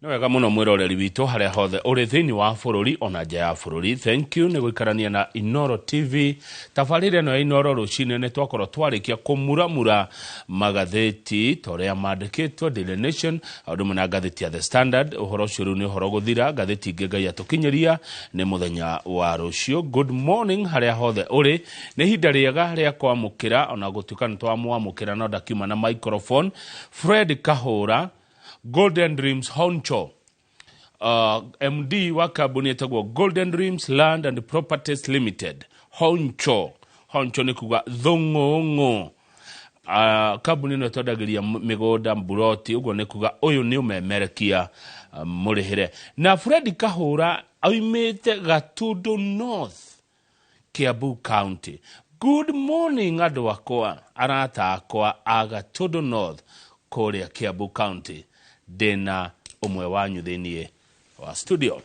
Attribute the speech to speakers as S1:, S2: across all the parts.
S1: Nĩ wega mũno mwĩroreri witũ harĩa hothe ũrĩ thĩinĩ wa bũrũri ona nja ya bũrũri. Thank you nĩ gũikarania na Inooro TV. Tabarĩra ĩno ya Inooro rũcinĩ nĩ twakorwo twarĩkia kũmuramura magathĩti ta ũrĩa mandĩkĩtwo Daily Nation o ũndũ ũmwe na ngathĩti ya The Standard. Ũhoro ũcio rĩu nĩ ũhoro gũthira, ngathĩti ingĩ Ngai atũkinyĩria nĩ mũthenya wa rũciũ. Good morning harĩa hothe ũrĩ. Nĩ ihinda rĩega rĩa kwamũkĩra ona gũtuĩka nĩ twamwamũkĩra no ndakiuma na microphone. Fred Kahũra, Golden Dreams Honcho, MD wa kambuni ĩtagwo Golden Dreams Land and Properties Limited. Honcho, Honcho nĩ kuga thũng'ũng'ũ. Kambuni ĩno ĩtwendagĩria mĩgũnda mburoti, ũguo nĩ kuga ũyũ nĩ ũmemerekia mũrĩhĩre. Na Fred Kahũra oimĩte Gatundu North, Kiambu County. Good morning andũ akwa, arata akwa a Gatundu North kũrĩa Kiambu County. Ndĩna ũmwe wanyu thĩiniĩ wa studio.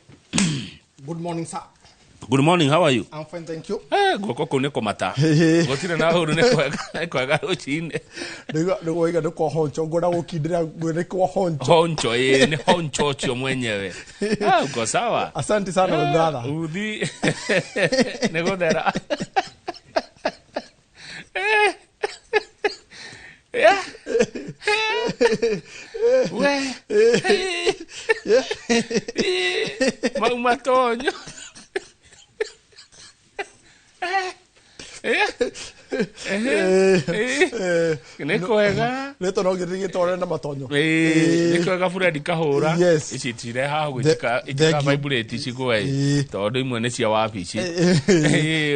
S2: Good morning, sir.
S1: Good morning, how are you?
S2: I'm fine, thank you.
S1: Guoko kũu nĩ kũmata. Gũtirĩ na ũru, nĩ kwega, nĩ kwega rũcinĩ.
S2: Nĩguo nĩ kwa honcho, ngwenda gũkindĩra nĩ kwa honcho.
S1: Honcho, ĩĩ, nĩ honcho ũcio mwenyewe. Ah, uko sawa?
S2: Asante sana, my brother.
S1: Uthi nĩ gũthera. Yeah. We. Mau matonyo. Nĩ kwega.
S2: Rĩtwa no gĩthiĩ gĩtware na matonyo.
S1: Ĩĩ, nĩ kwega Fred Kahũra.
S2: Yes.
S1: Ici itirehaga ũguo,
S2: Thank
S1: itika
S2: you.
S1: vibrate cigwe tondũ imwe nĩ cia wabici.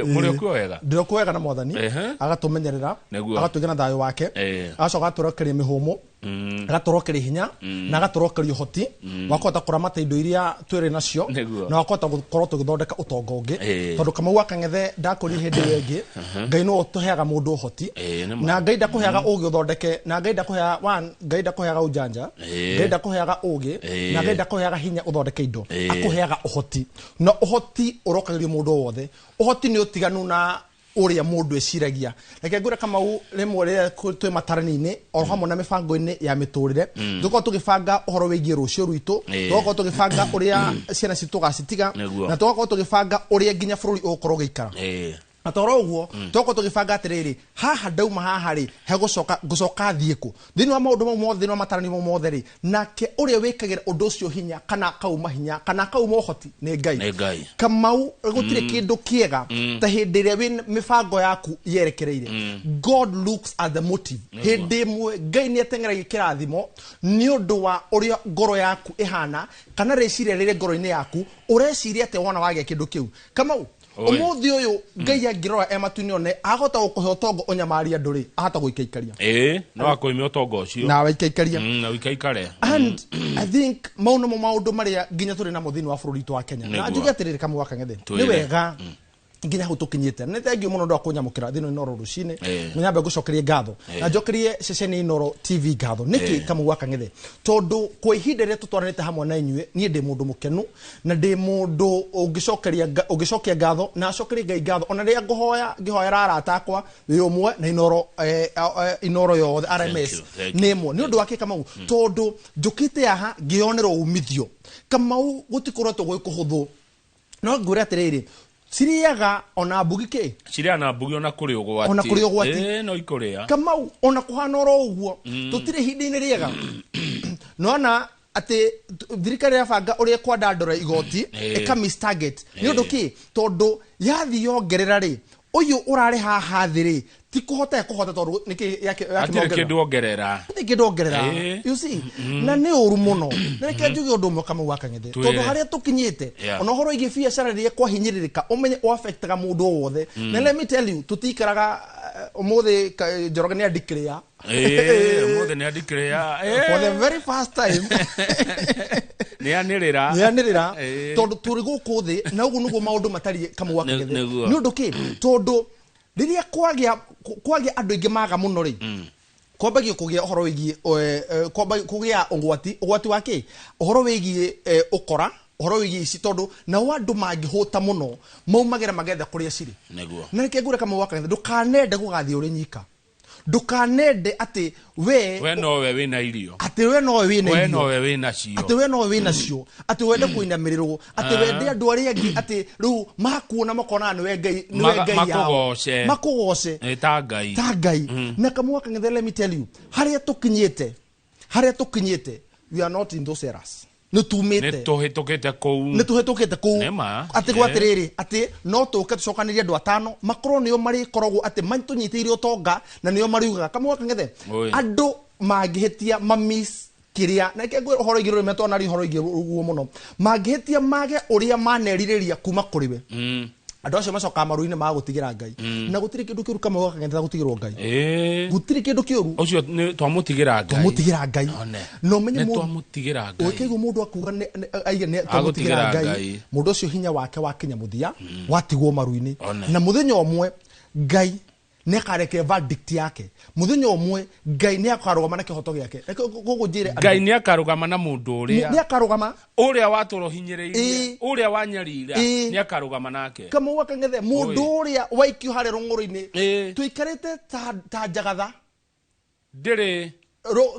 S1: Mũrĩ okuo wega?
S2: Ndĩrokwo wega na Mwathani. Agatũmenyerera. Agatũiga na thayũ wake. Agacoka agatũrokeria mĩhũmũ, agatũrokeria hinya na agatũrokeria ũhoti wa kũhota kũramata indo iria twĩrĩ nacio na wa kũhota gũkorwo tũgĩthondeka ũtonga ũngĩ. Tondũ Kamau wa Kang'ethe ndakũria hĩndĩ ĩyo ĩngĩ, Ngai nĩwe ũtũheaga mũndũ ũhoti.
S1: Nĩ ma.
S2: Na Ngai ndakũheaga ũgĩ ũthondeke, na Ngai ndakũheaga one, Ngai ndakũheaga ũjanja, Ngai ndakũheaga ũgĩ, na Ngai ndakũheaga hinya ũthondeke indo. Akũheaga ũhoti, na ũhoti ũrokagĩrio mũndũ o wothe. Ũhoti nĩ ũtiganu na ũrĩa mũndũ eciragia. Reke ngwĩre Kamau, rĩmwe rĩrĩa twĩ matarani-inĩ o hamwe na mĩbango-inĩ ya mĩtũrĩre, tũkoragwo tũgĩbanga ũhoro wĩgiĩ rũciũ rwitũ, tũgakorwo tũgĩbanga ũrĩa ciana citũ tũgacitiga, na tũgakorwo tũgĩbanga ũrĩa nginya bũrũri ũgũkorwo ũgĩikara. Na toro ũguo tũgakorwo tũgĩbanga atĩrĩrĩ, haha ndauma haha rĩ, hegũcoka ngũcoka thiĩ kũ thĩinĩ wa maũndũ mau mothe, thĩinĩ wa matarani mau mothe rĩ, nake ũrĩa wĩkagĩra ũndũ ũcio hinya kana akauma hinya kana akauma ũhoti nĩ Ngai.
S1: Nĩ Ngai.
S2: Kamau, gũtirĩ kĩndũ kĩega ta hĩndĩ ĩrĩa wĩ mĩbango yaku yerekereire. God looks at the motive. Hĩndĩ ĩmwe Ngai nĩ ateng'eragia kĩrathimo nĩ ũndũ wa ũrĩa ngoro yaku ĩhana kana rĩciria rĩrĩ ngoro-inĩ yaku, ũreciria atĩa wona wagĩa kĩndũ kĩu. Kamau, ũmũthĩ ũyũ Ngai angĩrora e matu-inĩ one ahota gũkũhe ũtongo ũnyamarie andũ rĩ, ahota gũikaikaria.
S1: Ĩĩ, no akũime ũtonga ũcio.
S2: Nawe ikaikaria.
S1: Na ũikaikare.
S2: And I think mau nĩmo maũndũ marĩa nginya tũrĩ namo thĩinĩ wa bũrũri witũ wa Kenya. Na njuge atĩrĩrĩ, Kamau wa Kang'ethe, nĩ
S1: Twĩre.
S2: wega nginya hau tũkinyĩte. Nĩ thengiũ mũno ndwa kũnyamũkĩra thĩinĩ wa Inooro rũcinĩ. Nyambe ngũcokerie ngatho na njokerie ceceni Inooro TV ngatho. Nĩkĩ, Kamau wa Kang'ethe? Tondũ kwa ihinda rĩrĩa tũtwaranĩte hamwe na inyuĩ, niĩ ndĩ mũndũ mũkenu na ndĩ mũndũ ũngĩcokeria ũngĩcokia ngatho na acokerie Ngai ngatho ona rĩrĩa ngũhoya ngĩhoera arata akwa wĩ ũmwe na Inooro, Inooro yothe RMS.
S1: You, thank you.
S2: Nĩ ĩmwe. Nĩ ũndũ wa kĩ, Kamau? Tondũ njũkĩte haha ngĩyonera umithio. Kamau, gũtikoretwo gwĩ kũhũthũ, no ngwĩre atĩrĩrĩ, cirĩaga ona mbugi kĩ.
S1: Cirĩa na mbugi ona kũrĩ ũgwati.
S2: Ona kũrĩ ũgwati.
S1: Ĩĩ, no ikũrĩa.
S2: Kamau, ona kũhana oro ũguo, tũtirĩ ihinda-inĩ rĩega nona atĩ thirikari ĩrabanga ũrĩa ĩkwandandũra igoti, ĩka miss target. Nĩ ũndũ kĩ? Tondũ yathiĩ yongerera rĩ, ũyũ ũrarĩ haha thĩ rĩ, ti kũhota ekũhota, tondũ nĩkĩ
S1: Hatirĩ kĩndũ ongerera.
S2: Hatirĩ kĩndũ ongerera. You see, na nĩ ũru mũno. Na reke njuge ũndũ ũmwe, Kamau wa Kang'ethe,
S1: Twĩre.
S2: tondũ harĩa tũkinyĩte, ona ũhoro wĩgiĩ biacara rĩrĩa kwahinyĩrĩrĩka, ũmenye ũaffectaga mũndũ o wothe. Na let me tell you, tũtikaraga ũmũthĩ Njoroge nĩ andikĩrĩa.
S1: Ĩĩ, ũmũthĩ nĩ andikĩrĩa.
S2: For the very first time.
S1: Nĩ anĩrĩra.
S2: Nĩ anĩrĩra. Tondũ tũrĩ gũkũ thĩ na ũguo nĩguo maũndũ matariĩ, Kamau wa Kang'ethe. Nĩ ũndũ kĩ? Tondũ rĩrĩa kwagĩa andũ aingĩ maga mũno rĩ, kwambagia kũgĩa ũhoro wĩgiĩ, kwambagia kũgĩa ũgwati. Ũgwati wa kĩ? Ũhoro wĩgiĩ ũkora, ũhoro wĩgiĩ ici, tondũ nao andũ mangĩhũta mũno maumagĩra magetha kũrĩa cirĩ. Na reke ngwĩre, Kamau wa Kang'ethe, ndũkanende gũgathiĩ ũrĩ nyika. Ndũkanende atĩ we
S1: We nowe wĩna irio.
S2: Atĩ we nowe wĩna
S1: We
S2: irio.
S1: Nowe wĩna cio.
S2: Atĩ we nowe wĩna cio, atĩ wende kũinamĩrĩrwo, atĩ wende andũ arĩa angĩ atĩ rĩu makuona makonaga nĩwe Ngai, nĩwe Ngai yao.
S1: Makũgoce.
S2: Makũgoce.
S1: Ta Ngai.
S2: Ta Ngai. Na Kamau Kang'ethe, let me tell you, harĩa tũkinyĩte, we are not in those eras. Nĩ tumĩte.
S1: Nĩ tũhĩtũkĩte kũu.
S2: Nĩ tũhĩtũkĩte kũu.
S1: Nĩ ma.
S2: Atĩ gwa atĩrĩrĩ, atĩ no tũke tũcokanĩrie andũ atano makorwo nĩo marĩkoragwo atĩ matũnyitĩire ũtonga na nĩo mariugaga. Kamau Kang'ethe,
S1: Oi.
S2: Andũ mangĩhĩtia mamis kĩrĩa na reke ngwĩre ũhoro igĩ rũrĩme twanari ũhoro igĩ ũguo mũno, mangĩhĩtia mage ũrĩa manerirĩria kuma kũrĩ we, andũ acio macokaga maru-inĩ ma gũtigĩra Ngai, na gũtirĩ kĩndũ kĩũru, Kamau Kang'ethe, ta gũtigĩrwo Ngai. Gũtirĩ kĩndũ kĩũru.
S1: Ũcio nĩ twamũtigĩra Ngai.
S2: Twamũtigĩra Ngai.
S1: One.
S2: Na ũmenye
S1: Nĩ
S2: mũndũ
S1: twamũtigĩra Ngai.
S2: Ũkĩigua mũndũ akuga aige nĩ twamũtigĩra
S1: Agũtigĩra
S2: Ngai,
S1: Ngai.
S2: Mũndũ ũcio hinya wake wakinya mũthia, watigwo maru-inĩ.
S1: One.
S2: Na mũthenya ũmwe Ngai nĩ akareke verdict yake, mũthenya ũmwe Ngai nĩ akarũgama na kĩhoto gĩake. Reke gũkũ njĩre andũ,
S1: Ngai nĩ akarũgama na mũndũ ũrĩa
S2: nĩ akarũgama.
S1: Ũrĩa watũra ũhinyĩrĩirie, ũrĩa wanyarira, nĩ akarũgama nake.
S2: Kamau wa Kang'ethe, mũndũ ũrĩa waikio harĩa rũng'ũrũ-inĩ, tũikarĩte ta njagatha
S1: ndĩrĩ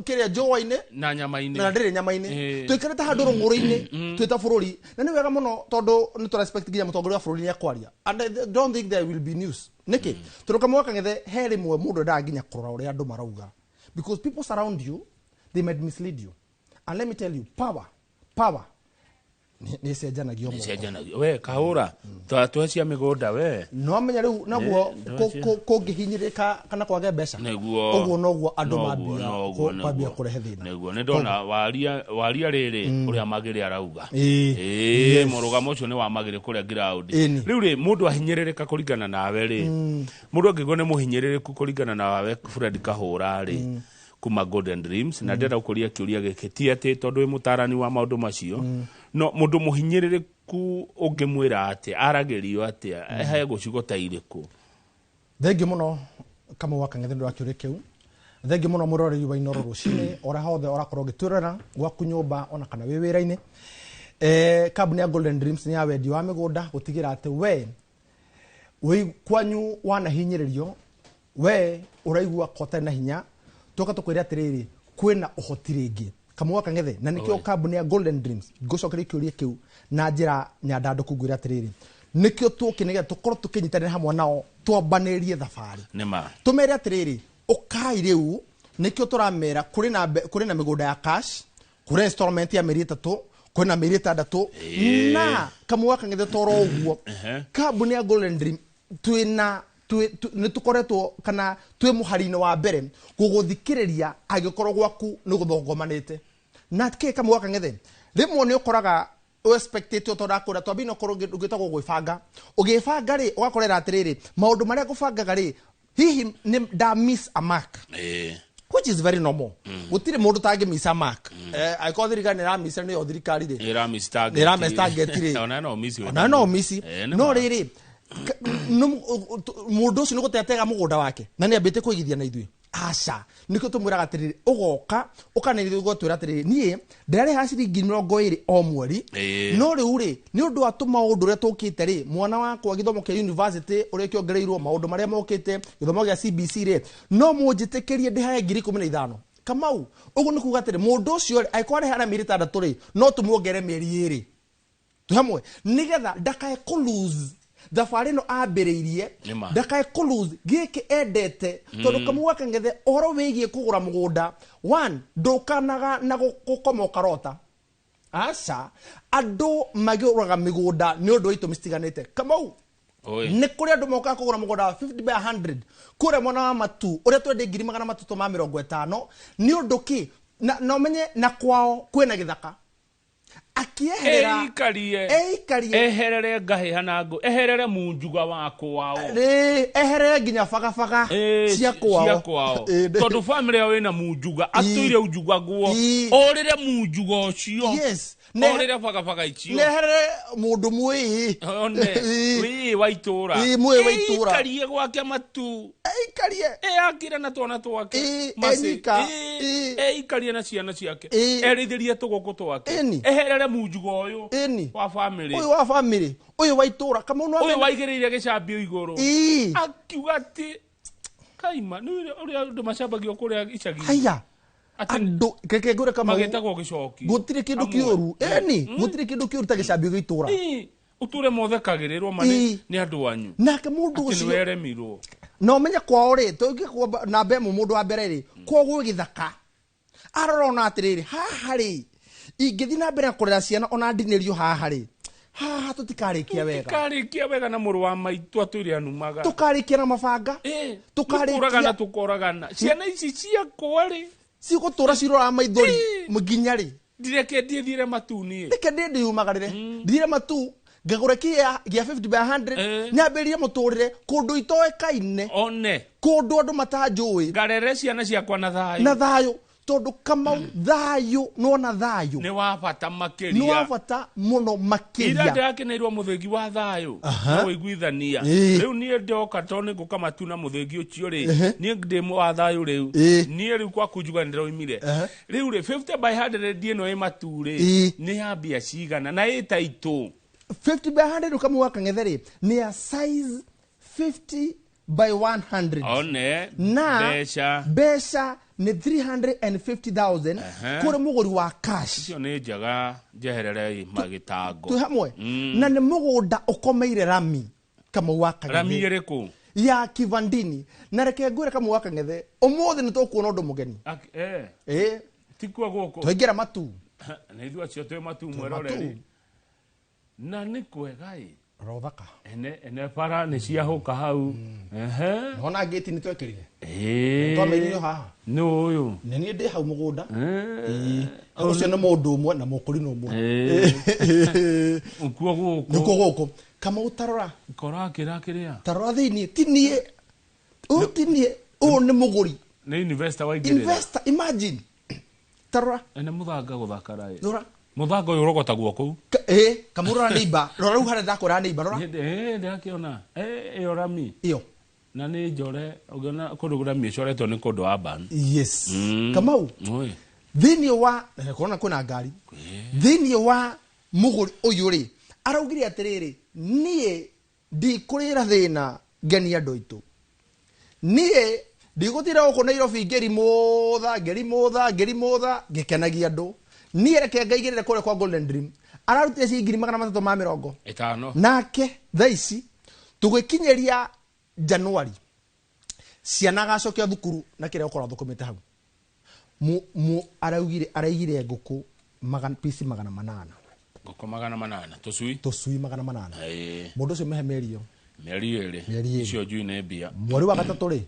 S2: kĩrĩa njũa-inĩ
S1: na nyama-inĩ.
S2: Na ndĩrĩ nyama-inĩ. Tũikarĩte handũ rũng'ũrũ-inĩ twĩ ta bũrũri, na nĩ wega mũno tondũ nĩ tũ respect nginya mũtongoria wa bũrũri nĩ akwaria, and I don't think there will be news. Nĩkĩ? Tondũ Kamau wa Kang'ethe, he rĩmwe mũndũ endaga nginya kũrora ũrĩa andũ marauga, because people surround you, they might mislead you. And let me tell you, power nĩ ĩcenjanagio moko.
S1: Cenjanagia we kahũra twe cia mĩgũnda we.
S2: No amenya rĩu naguo kũngĩhinyĩrĩka kana kwage mbeca, ũguo noguo andũ mambia kwambia kũrehe thĩna.
S1: Nĩguo nĩ ndona waria rĩrĩ ũrĩa Magĩrĩ arauga. Mũrũgamo ũcio nĩ wa Magĩrĩ kũrĩa ground. Rĩu rĩ, mũndũ ahinyĩrĩrĩka kũringana nawe rĩ, mũndũ angĩgwo nĩ mũhinyĩrĩrĩku kũringana nawe, Fred Kahũra rĩ, kuma Golden Dreams, na ndĩrenda gũkũria kĩũria gĩkĩ, ti atĩ tondũ wĩ mũtarani wa maũndũ macio, no mũndũ mũhinyĩrĩrĩku ũngĩmwĩra atĩa, aragĩrio atĩa, aheagwo ciugo ta irĩkũ?
S2: Thengiũ mũno, Kamau wa Kang'ethe, nĩ ũndũ wa kĩũria kĩu. Thengiũ mũno, mũroreri wa Inoro rũcinĩ, ora hothe ũrakorwo ũgĩtwĩrora gwaku nyũmba ona kana wĩ wĩra-inĩ. Kambuni ya Golden Dreams nĩ ya wendia wa mĩgũnda, gũtigĩra atĩ we wĩ kwanyu wanahinyĩrĩrio, we ũraigua ko ũtarĩ na hinya, tũka tũkwĩre atĩrĩrĩ, kwĩna ũhoti rĩngĩ, Kamau wa Kang'ethe, na nĩkĩo kambuni ya Golden Dreams, ngũcokeria kĩũria kĩu na njĩra nyandandũku, ngwĩre atĩrĩrĩ, nĩkĩo tũkĩ nĩgetha tũkorwo tũkĩnyitanĩra hamwe nao, twambanĩrie thabarĩ.
S1: Nĩ ma.
S2: Tũmere atĩrĩrĩ, ũkai rĩu, nĩkĩo tũramera kũrĩ na mĩgũnda ya cash, kũrĩ installment ya mĩeri 3, kwĩna mĩeri 6. Na Kamau wa Kang'ethe, toro ũguo, kambuni ya Golden Dream twĩna nĩ tũkoretwo kana twĩ mũhari-inĩ wa mbere gũgũthikĩrĩria angĩkorwo gwaku nĩ gũthongomanĩte na kĩ. Kamau wa Kang'ethe, rĩmwe nĩ ũkoraga expectĩte tondũ ndakũra twambie no korwo ũngĩtagwo gwĩbanga, ũgĩbanga rĩ, ũgakorera atĩrĩrĩ, maũndũ marĩa ngũbangaga rĩ, hihi nĩ nda miss a mark, which is very normal. Gũtirĩ mũndũ tangĩ miss a mark. Angĩkorwo thirikari nĩ ĩramissa, nĩyo thirikari rĩ,
S1: Ĩramiss target.
S2: Nĩ ĩramiss target rĩ.
S1: Ona no miss we.
S2: Ona no miss.
S1: Nĩ
S2: No
S1: ma.
S2: rĩrĩ, mũndũ ũcio nĩ gũtetega mũgũnda wake na nĩ ambĩte kũigithia na ithuĩ, aca. Nĩkĩo tũmwĩraga atĩrĩrĩ, ũgoka ũkanĩrĩria ũgatwĩra atĩrĩrĩ, niĩ ndĩrarĩha ciringi 20 o mweri. No rĩu rĩ, nĩ ũndũ wa tũmaũndũ ũrĩa tũkĩte rĩ, mwana wakwa gĩthomo kĩa university ũrĩa kĩongereirwo, maũndũ marĩa mokĩte, gĩthomo gĩa CBC rĩ, no mũnjĩtĩkĩrie ndĩhae 15,000. Kamau, ũguo nĩ kuga atĩrĩ, mũndũ ũcio rĩ, angĩkorwo arĩhaga na mĩeri 6 rĩ, no tũmuongerere mĩeri 2 twĩ hamwe, nĩgetha ndakae kũ lose thabarĩ ĩno ambĩrĩirie.
S1: Nĩma.
S2: Ndakae kũ lose gĩkĩ endete, tondũ Kamau wa Kang'ethe, ũhoro wĩgiĩ kũgũra mũgũnda one ndũkanaga na gũkoma ũkarota. Aca, andũ magĩũraga mĩgũnda nĩ ũndũ wa itũmi citiganĩte, Kamau.
S1: Oi.
S2: Nĩ kũrĩ andũ mokaga kũgũra mũgũnda wa 50 by 100 kũrĩa mwena wa Matu, ũrĩa twendie 350,000. Nĩ ũndũ kĩ? Na ũmenye na kwao kwĩna gĩthaka, akĩeherera
S1: Eikarie.
S2: Eikarie.
S1: Eherere ngahĩha na ngũ, eherere munjuga wa kwao.
S2: Rĩ, eherere nginya bagabaga cia kwao.
S1: Cia kwao. Tondũ family yao ĩna munjuga, atũire unjuga guo. Orĩre munjuga ũcio. Orĩre bagabaga icio.
S2: Neherere mũndũ mwĩĩ.
S1: One wĩ wa itũra.
S2: Mwĩĩ wa itũra.
S1: Eikarie gwake Matu.
S2: Eikarie.
S1: Eakire na twana twake. Macĩ.
S2: Enyika.
S1: Eikarie na ciana ciake. Erĩithĩrie tũgũkũ twake. Eherere munjuga ũyũ wa family.
S2: Ũyũ wa family, ũyũ wa itũra, Kamau no
S1: ũyũ waigĩrĩire gĩcambio igũrũ, akiuga atĩ Kaima nĩ ũrĩa andũ macambagio kũrĩa icagi.
S2: Haya,
S1: Atĩ
S2: andũ reke ngwĩre Kamau,
S1: magĩtagwo gĩcoki.
S2: Gũtirĩ kĩndũ
S1: Amwe.
S2: kĩũru, ĩni gũtirĩ kĩndũ kĩũru ta gĩcambio gĩa itũra.
S1: Ĩĩ, ũtũre mothekagĩrĩrwo ma nĩ andũ anyu.
S2: Nake mũndũ
S1: Atĩ nĩ
S2: ũcio
S1: weremirwo.
S2: Na ũmenye kwao rĩ, tũngĩ kwamba namba ĩmwe, mũndũ wa mbere rĩ, kwao gwĩ gĩthaka, arora ona atĩrĩrĩ, haha rĩ, ingĩthiĩ na mbere na kũrera ciana ona ndinĩrio haha rĩ, haha tũtikarĩkia wega.
S1: Tũtikarĩkia wega na mũrũ wa maitũ atũire anumaga.
S2: Tũkarĩkia na mabanga.
S1: Ĩĩ,
S2: Tũkarĩkia-
S1: nĩkũragana tũkoragana ciana ici ciakwa rĩ,
S2: cigũtũra ciroraga maithori
S1: Ĩĩ.
S2: nginya rĩ?
S1: Ndireke ndiĩthiĩre matuni.
S2: Reke ndĩ ndĩyumagarĩre, ndire matu, ngagũre kĩa gĩa 50 by 100,
S1: Ĩĩ.
S2: nyambĩrĩrie mũtũrĩre kũndũ itoĩkaine,
S1: One
S2: kũndũ andũ matanjũĩ,
S1: ngarere ciana ciakwa na thayũ.
S2: Na thayũ, tondũ Kamau, thayũ nona thayũ
S1: nĩ wa bata
S2: nĩ wa
S1: makĩria.
S2: bata mũno
S1: Ira
S2: makĩria.
S1: ndĩrakeneirwo mũthĩgi wa thayũ na ũiguithania. Rĩu niĩ ndoka, tondũ nĩ ngũka matu na mũthĩgi ũcio rĩ, niĩ ndĩ wa thayũ rĩu. Niĩ rĩu kwaku njuga nĩ ndĩroimire. Rĩu rĩ, 50 by 100 ĩno ĩ matu rĩ, nĩ ya mbia cigana na ĩ taitũ?
S2: 50 by 100, Kamau wa Kang'ethe rĩ, nĩ ya size 50 by 100.
S1: One
S2: Na
S1: mbeca?
S2: Mbeca nĩ 350,000 kũrĩ mũgũri wa cash.
S1: Icio nĩ njega, njeherere magĩtango.
S2: Twĩ hamwe na nĩ mũgũnda ũkomeire rami, Kamau wa
S1: Rami
S2: Kang'ethe.
S1: ĩrĩkũ?
S2: Ya Kivandini. Na reke ngwĩre, Kamau wa Kang'ethe, ũmũthĩ nĩ tũkuona ũndũ mũgeni. Ĩ.
S1: Tikuo gũkũ?
S2: Twaingĩra matu.
S1: Na ithuĩ acio twĩ matu.
S2: Matu.
S1: Mweroreri, na nĩ kwega ĩ.
S2: Rothaka.
S1: Ene bara nĩ ciahũka hau. Ehe.
S2: Nona ngĩti nĩ twekĩrire.
S1: Ĩĩ.
S2: Twamĩririo haha.
S1: Nĩ ũyũ?
S2: Nĩ niĩ ndĩ hau mũgũnda. Ĩĩ. Ũcio nĩ mũndũ ũmwe na mũkũrinũ ũmwe.
S1: Nĩkuo gũkũ?
S2: Nĩkuo gũkũ, Kamau, tarora.
S1: Korakĩra kĩrĩa.
S2: Tarora thĩiniĩ, ti niĩ ũyũ, ti niĩ ũyũ, nĩ mũgũri.
S1: Nĩ investor waingĩrĩra.
S2: Investor, imagine, tarora.
S1: Ene mũthanga gũthakara ĩ.
S2: Rora.
S1: Mũthanga ũyũ ũrogotagwo kũu.
S2: Ĩ, Kamau, rora neighbor, rora rĩu harĩa ndakwĩra neighbor, rora.
S1: Ĩ, ndĩrakĩona. Ĩ, ĩyo rami.
S2: Ĩyo.
S1: Na nĩ njore ũngĩona kũndũ rami ĩcoretwo nĩ kũndũ urban.
S2: Yes, Kamau.
S1: Oi.
S2: Thĩinĩ wa kuona kwĩna ngari thĩinĩ wa mũgũri ũyũ rĩ, araugire atĩrĩrĩ, niĩ ndikũrĩra thĩna ngenia andũ aitũ, niĩ ndigũtinda gũkũ Nairobi ngĩrimũtha ngĩrimũtha ngĩrimũtha ngĩkenagia andũ, niĩ reke ngaigĩrĩre kũrĩa kwa Golden Dream. Ararutire ciringi 350,000.
S1: 5.
S2: Nake thaa ici tũgĩkinyĩria Januari, ciana agacokia thukuru na kĩrĩa ũkorwo thũkũmĩte hau. Mu araugire araigire ngũkũ magana pici 800.
S1: Ngũkũ 800 tũcui.
S2: Tũcui 800. Mũndũ ũcio mehe mĩeri ĩyo.
S1: Mĩeri 2.
S2: Mĩeri 2.
S1: Icio njui nĩ mbia.
S2: Mweri wa gatatũ rĩ,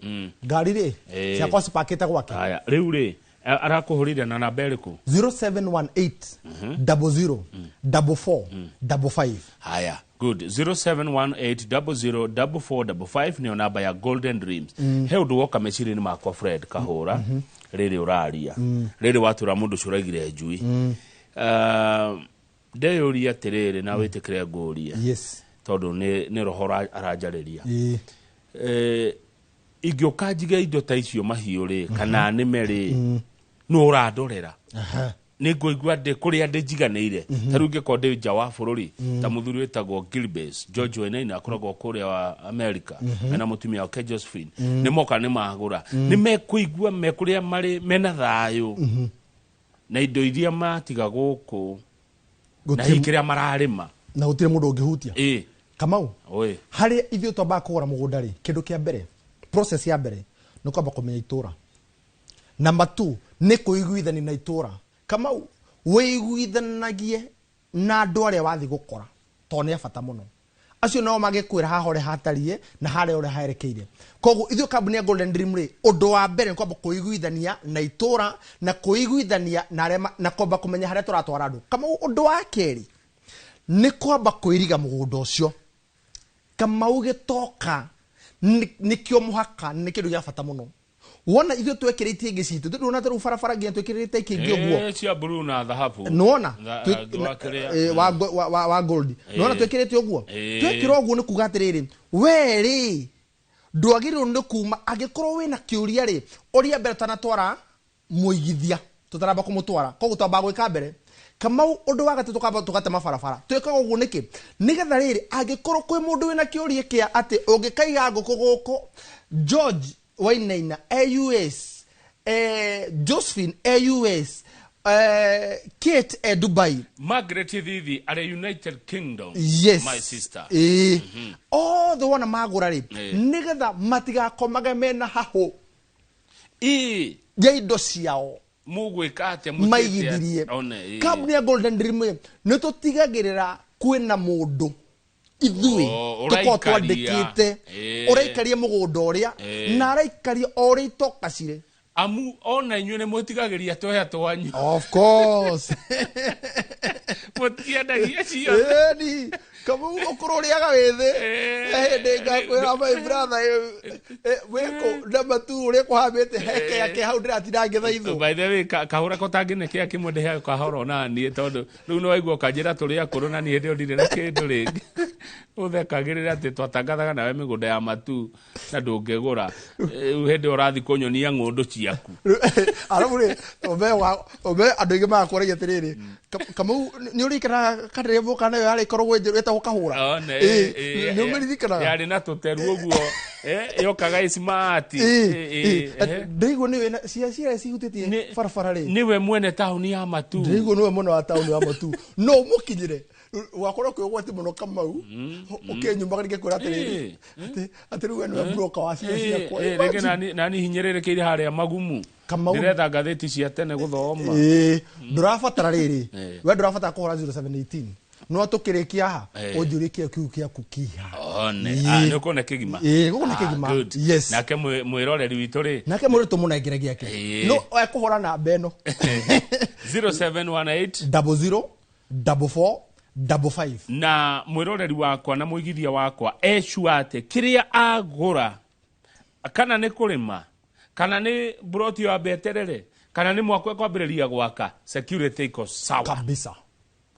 S2: ngari rĩ ciakwa cipakĩte gwake.
S1: Haya, rĩu rĩ, arakũhũrire na namba ĩrĩkũ?
S2: 0718 00 44 55.
S1: Haya, good, 0718004455 nĩyo namba ya Golden Dreams. He ũndũ woka meciria-inĩ makwa, Fred Kahũra, rĩrĩ ũraria, rĩrĩ watũra mũndũ ũcio ũraigire njui. Ndeyũria atĩrĩrĩ, na wĩtĩkĩre ngũrie, tondũ nĩ roho aranjarĩria. Ingĩũka njige indo ta icio, mahiũ rĩ, kana nĩme rĩ, nũ ũrandorera? Nĩ ngũigua ndĩ kũrĩa ndĩ njiganĩire. Ta rĩu ingĩkorwo ndĩ nja wa bũrũri, ta mũthuri wĩtagwo Gilbes George Wainaina akoragwo kũrĩa wa America mena mũtumia wake Josephine, nĩ moka nĩ magũra, nĩ mekũigua me kũrĩa marĩ mena thayũ na indo iria matiga gũkũ na hihi kĩrĩa mararĩma.
S2: Na gũtirĩ mũndũ ũngĩhutia. Kamau,
S1: Oi.
S2: Harĩa ithuĩ twambaga kũgũra mũgũnda rĩ, kĩndũ kĩa mbere, process ya mbere nĩ kwamba kũmenya itũra. Namba 2 nĩ kũiguithania na itũra. Kamau, wĩiguithanagie na andũ arĩa wathiĩ gũkora, tondũ nĩ a bata mũno. Acio nao magĩkwĩra haha ũrĩa hatariĩ na harĩa ũrĩa herekeire. Koguo ithuĩ kambuni ya Golden Dream rĩ, ũndũ wa mbere nĩ kwamba kũiguithania na itũra na kũiguithania na arĩa na kwamba kũmenya harĩa tũratwara andũ. Kamau, ũndũ wa kerĩ nĩ kwamba kwĩriga mũgũnda ũcio. Kamau, gĩtoka nĩkĩo mũhaka, nĩ kĩndũ gĩa bata mũno. Wona ithuĩ twekĩrĩte ingĩ citũ, ndũrona ta rĩu barabara nginya twĩkĩrĩte ikĩngĩ ũguo.
S1: Eh, cia blue na thahabu.
S2: Nĩwona
S1: Wa kĩrĩa.
S2: Wa gold, nĩwona twĩkĩrĩte ũguo. Twekĩra ũguo nĩ kuga atĩrĩrĩ, we rĩ, ndwagĩrĩirwo nĩ kuma angĩkorwo wĩna kĩũria rĩ, ũria mbere ũtanatwara mũigithia, tũtaramba kũmũtwara. Koguo twambaga gwĩka mbere. Kamau, ũndũ wa gatatũ, twamba tũgatema barabara. Twĩkaga ũguo nĩkĩ? Nĩgetha rĩrĩ, angĩkorwo kwĩ mũndũ wĩna kĩũria kĩa atĩ ũngĩkaiga ngũkũ gũkũ George Wainaina e US, Josephine e US, Kate e Dubai.
S1: Margaret Thithi arĩ United Kingdom.
S2: Yes.
S1: My sister.
S2: Ĩĩ, othe wona magũra rĩ, nĩgetha matigakomage mena hahũ ya indo ciao.
S1: Mũgwĩka atĩa mũtĩte
S2: Maigithirie.
S1: One, ĩĩ.
S2: Kambuni ya Golden Dream ĩ, nĩ tũtigagĩrĩra kwĩna mũndũ ithuĩ
S1: Oh,
S2: tũkorwo
S1: ũraikaria.
S2: twandĩkĩte ũraikaria mũgũnda ũrĩa na araikaria o ũrĩa itoka cirĩ.
S1: Amu ona inyuĩ nĩ mũtigagĩria twea twanyu.
S2: Of course.
S1: Mũtiendagia ciothe.
S2: Ĩni kamau ũkũrũ ũrĩaga wĩ thĩ. Hĩndĩ ngakwĩra, my brother, wĩkũ na matu ũrĩa kũhambĩte heke yake hau ndĩratinda ngĩthaithwo.
S1: By the way, kahũra ko tangĩne kĩa kĩmwe ndĩheaga kahora ona niĩ, tondũ rĩu nĩ waigua ũkanjĩra tũrĩ akũrũ na niĩ hĩndĩ ĩyo ndirĩ na kĩndũ rĩngĩ. Ũthekagĩrĩra atĩ twatangathaga nawe mĩgũnda ya matu na ndũngĩgũra. Rĩu hĩndĩ ĩyo ũrathiĩ kũnyonia ng'ũndũ ciaku.
S2: Arabu rĩ, ũme andũ aingĩ magakwaragia atĩrĩrĩ, Kamau, nĩ ũririkanaga kanĩrĩa mũka nayo yarĩ ĩkoragwo njerũ ĩtagwo Kahũra?
S1: One,
S2: Ĩĩ, nĩ ũmĩririkanaga?
S1: Yarĩ na tũteru ũguo, yokaga ĩ smart.
S2: Ndĩraigua nĩwe cia cihutĩtie barabara rĩ.
S1: Nĩwe mwene taũni ya Matu.
S2: Ndĩraigua nĩwe mwene wa taũni ya Matu. No ũmũkinyĩre wakorwo kwĩ ũgwati mũno, Kamau, ũkĩnyumaga ngĩkwĩra atĩrĩrĩ, atĩ rĩu we nĩwe broker wa cia ciakwa.
S1: Rĩngĩ nani hinyĩrĩrĩkĩire harĩa magumu.
S2: Kamau.
S1: Ndĩretha ngathĩti cia tene gũthoma.
S2: Ĩĩ, ndũrabatara rĩrĩ, we ndũrabatara kũhũra 0718, no tũkĩrĩkia haha ũnjũrie kĩo kiu gĩaku kiha.
S1: One. Ah, nĩ ũkuona kĩgima.
S2: Ĩĩ, gũkũ nĩ
S1: Ah,
S2: kĩgima.
S1: good.
S2: Yes.
S1: Nake mwĩroreri witũ rĩ?
S2: Nake mũrĩ tũmũnengere gĩake. No ekũhũra namba ĩno:
S1: 0718
S2: 00 44 55.
S1: Na mwĩroreri wakwa na mũigithia wakwa ecua atĩ kĩrĩa agũra, kana nĩ kũrĩma, kana nĩ mburoti ya mbeterere, kana nĩ mwako ekwambĩrĩria gwaka, security iko sawa.
S2: Kabisa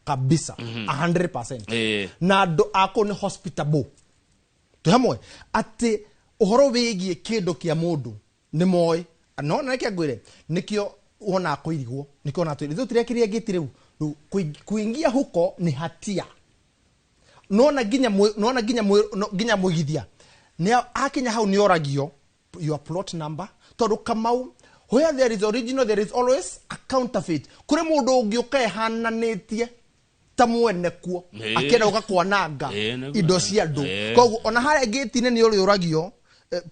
S2: kabisa, 100%. Na andũ akũ nĩ hospitable, twĩ hamwe atĩ ũhoro wĩgiĩ kĩndũ kĩa mũndũ nĩ moĩ. No na reke ngwĩre, nĩkĩo wonaga kũirigwo, nĩkĩo wonaga tũirigwo tũtirekĩria ngĩti rĩu. Rĩu kuingia huko ni hatia. Nona nginya nona nginya nginya mũigithia nĩ akinya hau nĩ oragio your plot number, tondũ Kamau, where there is original there is always a counterfeit. Kũrĩ mũndũ ũngĩ ũka ĩhananĩtie ta mwene kuo akĩenda gũka kwananga
S1: Nĩguo.
S2: indo cia andũ. Koguo ona harĩa ngĩti-inĩ nĩ ũrĩ ũragio,